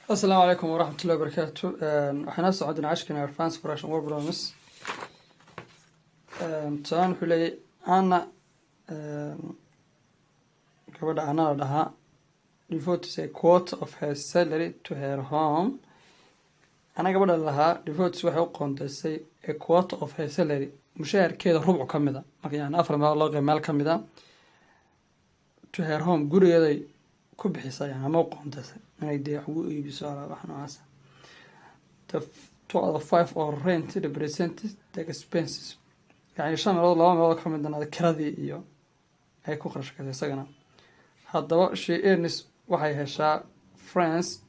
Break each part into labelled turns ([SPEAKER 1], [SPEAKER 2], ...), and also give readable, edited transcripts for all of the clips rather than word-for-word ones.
[SPEAKER 1] Asalaamu calaykum waraxmatullahi wabarakaatu. Waxaan socodina cashkina advance fraction word problems. Tusaalaan wuxuu leeyahy Anna, gabadha Anna la dhahaa, devotes a quarter of her salary to her home. Anna gabadha la lahaa devotes, waxay u qoondeysay, a quarter of her salary, mushaharkeeda rubcu ka mid a, marka yani afar meelood loo qeyb meel ka mid a, to her home, gurigeeday ku bixisay, yani ama u qoondeysay inay dee wax ugu iibiso alaab, wax noocaasa. The two out of five or rent represents the expenses, yani shan meelood laba meelood ka midana kiradii iyo ay ku kharash gashay isagana. Haddaba she earns, waxay heshaa, francs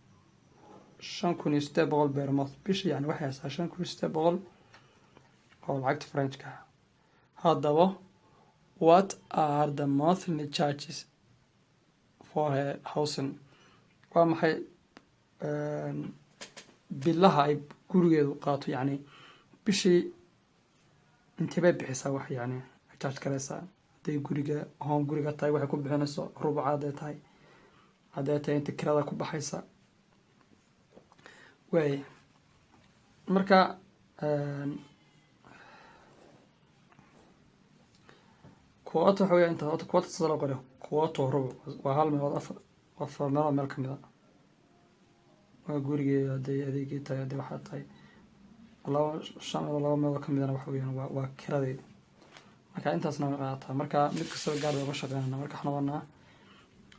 [SPEAKER 1] 5800 per month, bishii. Yani waxay heshaa 5800 oo lacagta Frenchka ah. Haddaba what are the monthly charges for her housing? Waa maxay bilaha ay gurigeedu qaato? Yani bishii intee bay bixisaa wax, yani charge karaysaa, hadday guriga home guriga tahay, waxay ku bixinayso rubuca hadday tahay, hadday tahay inta kirada ku baxaysa waay. Marka quarter waxa weya inta horta quarter sida loo qoray, quarter rubuc waa hal meelood afar meelood meel kamid a, waa gurigii hadday adeegii tahay, hadday waxaa tahay laba, shan meelood laba meelood kamidana waxa weyaan waa kiradii. Marka intaasna way qaadataa. Marka mid kastaba gaar bay uga shaqeynana. Marka waxaan noqonaa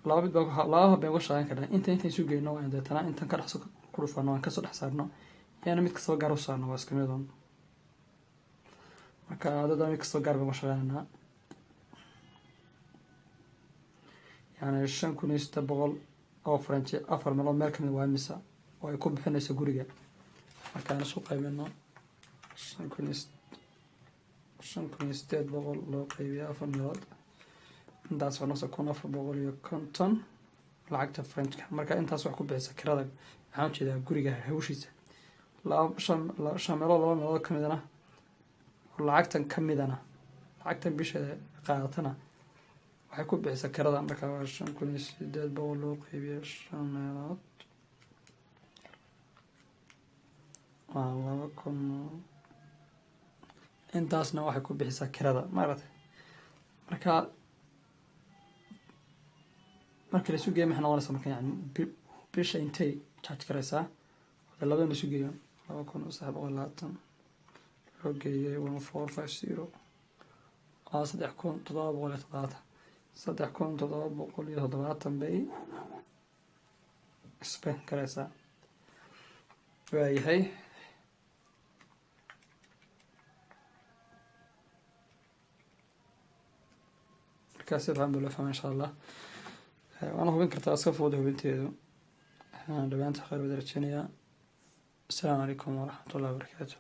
[SPEAKER 1] laba mid baa, laba hab bay uga shaqeyn karnaa: inta intaan isu geyno, waan deetana intan ka dhex ku dhufano, waan kasoo dhex saarno, yaana mid kastaba gaar u saarno, waa iska mid un. Marka haddana mid kastaba gaar bay uga shaqeynaynaa. Yani 5800 oo French afar meelood meel kamid waa imisa oo ay ku bixinayso guriga? Markaan isu qaybino, 5800 loo qaybiyo afar meelood, intaas waxaa noqonaysa 1450 lacagta Frenchka. Marka intaas wax ku bixisa kirada, waxaan ujeedaa guriga hawshiisa. Laba shan, shan meelood laba meelood kamidana, lacagtan kamidana, lacagtan bisha qaadatana waxay ku bixisaa kirada. Marka waa 5800 loo qaybiyo shan meelood, waa 2000. Intaasna waxay ku bixisaa kirada, maaragtay. Marka marka la isu geeyo maxay noqonaysaa? Marka yani bisha intay charge karaysaa wada labada la isu geeyo, 2320 loo geeyay 1450, waa 3770. 3770 bay spend karaysaa, waayahay. Markaa si fiican baa loo fahmay, insha Allah. Waana hubin kartaa, iska fudud hubinteedu. Dhawaanta khayr wada rajeynayaa. Asalaamu calaykum waraxmatullahi wabarakaatu.